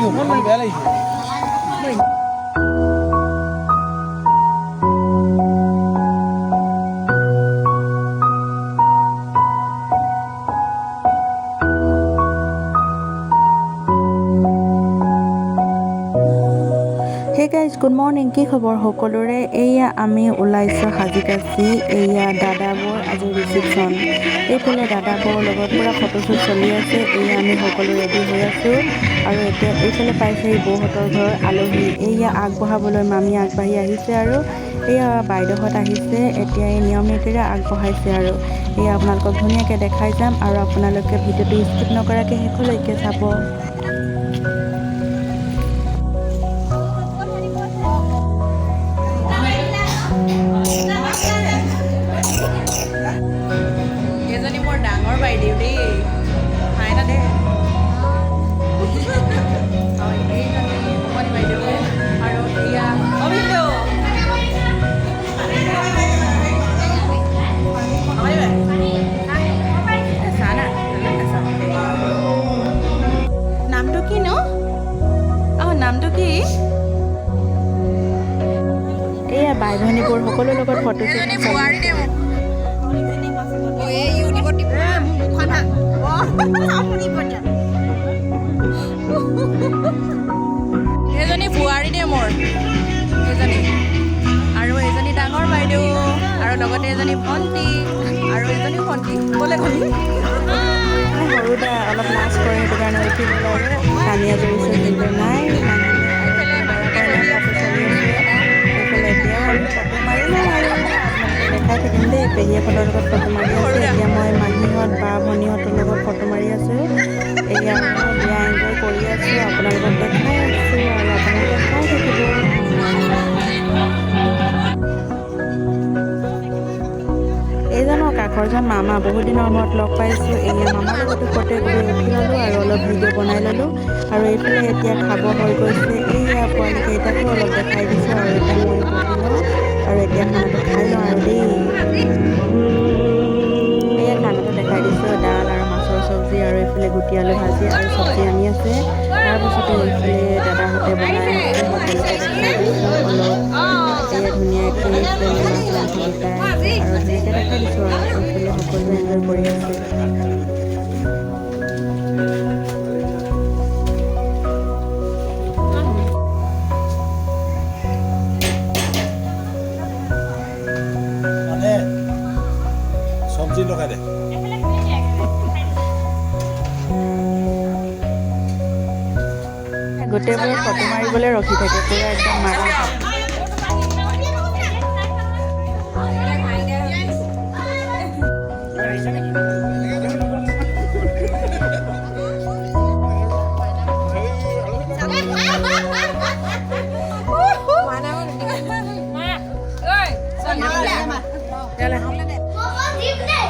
বেয়া লাগিছে। Hey guys, good morning. কি খবৰ সকলোৰে? এইয়া আমি ওলাইছোঁ সাজি কাচি। এইয়া দাদা বৌৰ আজি ৰিচিপশ্যন। এইফালে দাদা বৌৰ লগত পূৰা ফটোশ্বুট চলি আছে। এইয়া আমি সকলো ৰেডি হৈ আছোঁ আৰু এতিয়া এইফালে পাইছেহি বৌহঁতৰ ঘৰৰ আলহী। এইয়া আগবঢ়াবলৈ মামী আগবাঢ়ি আহিছে আৰু এইয়া বাইদেউহঁত আহিছে। এতিয়া এই নিয়ম নীতিৰে আগবঢ়াইছে আৰু এয়া আপোনালোকক ধুনীয়াকৈ দেখাই যাম আৰু আপোনালোকে ভিডিঅ'টো স্কিপ নকৰাকৈ শেষলৈকে চাব। এজনী মোৰ ডাঙৰ বাইদেউ দেই, হাই এটা দে। আৰু এইজনী অকণমানি বাইদেউ আৰু এয়া অভিন্দু। অকণমানি বাই। এ, চা না, চা। নামটো কি নো? অঁ, নামটো কি? এইয়া বাই ভনীবোৰ সকলোৰ লগত ফটো। এজনী বোৱাৰী দে মোৰ। এই ইউটিউবত দিব। মুখখন। এজনী বোৱাৰী দে মোৰ এজনী, আৰু এজনী ডাঙৰ বাইদেউ, আৰু লগতে এজনী ভণ্টি, আৰু এজনী ভণ্টি। ক'লে গ'লি? সৰু দা অলপ লাজ কৰে, সেইটো কাৰণে উঠি গ'ল আৰু টানি আজুৰিছে, কিন্তু নাই নাহিলে। আৰু দৰা কইনাৰ ফটো চলি আছে এইফালে। এতিয়া আমি ফটো মাৰিলোঁ আৰু আপোনালোকক দেখাই থাকিম দেই। পেহীয়েকহঁতৰ লগত ফটো মাৰি আছে। এতিয়া মই মাহীহঁত, বা ভনীহঁতৰ লগত ফটো মাৰি আছোঁ। এয়া বিয়া এনজয় কৰি আছোঁ, আপোনালোকক দেখাই আছোঁ আৰু আপোনালোকে চাই থাকিব। এইজনৰ কাষৰজন মামা, বহুত দিনৰ মূৰত লগ পাইছোঁ। এয়া মামাৰ লগতো ফটো একপি উঠি ল'লোঁ আৰু অলপ ভিডিঅ' বনাই ল'লোঁ। আৰু এইফালে এতিয়া খাব হৈ গৈছে। এইয়া পোৱালিকেইটাকো অলপ দেখাই দিছোঁ আৰু এতিয়া ময়ো বহি লওঁ আৰু এতিয়া খানাটো খাই লওঁ আৰু দেই। এয়া খানাটো দেখাই দিছোঁ, দাল আৰু মাছৰ চব্জি আৰু এইফালে গুটি আলু ভাজি আৰু চব্জি আনি আছে। তাৰপাছতে এইফালে দাদাহঁতে বনাই আছে, সকলোকে দেখাই দিছোঁ অলপ। এয়া ধুনীয়াকৈ এইফালে মাছ মাংস গোটাই আছে আৰু ধুনীয়াকৈ দেখাই দিছোঁ আৰু এইফালে সকলোৱে এনজয় কৰি আছে। মানে চব্জি লগাই দে। গোটেইবোৰে ফটো মাৰিবলৈ ৰখি থাকে, পূৰা একদম মাৰা।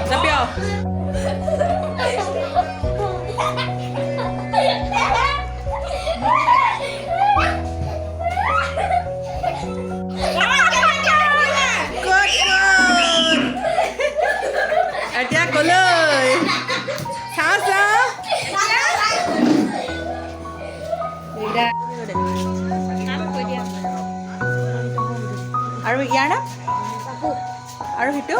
জাপিও। এতিয়া কলৈ চাওঁ চাওঁ। আৰু ইয়াৰ নাম আৰু সিটো।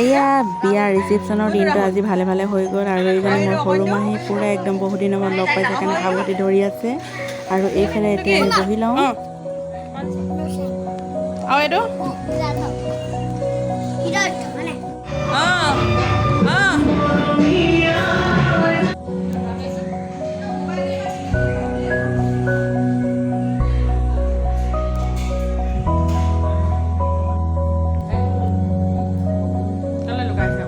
এয়া বিয়া ৰিচিপশ্যনৰ দিনটো আজি ভালে ভালে হৈ গ'ল। আৰু এইজনী মোৰ সৰু মাহী, পূৰা একদম বহুত দিনৰ মূৰত লগ পাইছে কাৰণে সাৱটি ধৰি আছে। আৰু এইফালে এতিয়া আমি বহি লওঁ। আৰু এইটো অঁ অঁ তলে লুকাইছে।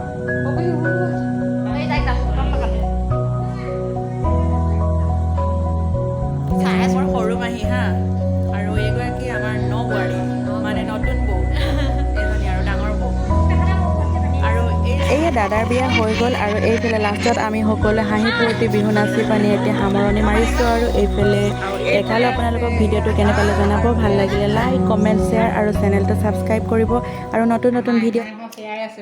মোৰ সৰু মাহী হা, আৰু এইগৰাকী আমাৰ ন বোৱাৰী, মানে নতুন বৌ এজনী আৰু ডাঙৰ বৌ আৰু এই এয়া দাদাৰ বিয়া হৈ গ'ল। আৰু এইফালে লাষ্টত আমি সকলোৱে হাঁহি ফূৰ্তি বিহু নাচি পানি এতিয়া সামৰণি মাৰিছোঁ। আৰু এইফালে দেখালোঁ আপোনালোকক। ভিডিঅ'টো কেনে পালে জনাব। ভাল লাগিলে লাইক, কমেণ্ট, শ্বেয়াৰ আৰু চেনেলটো ছাবস্ক্ৰাইব কৰিব আৰু নতুন নতুন ভিডিঅ' সেয়াই আছে।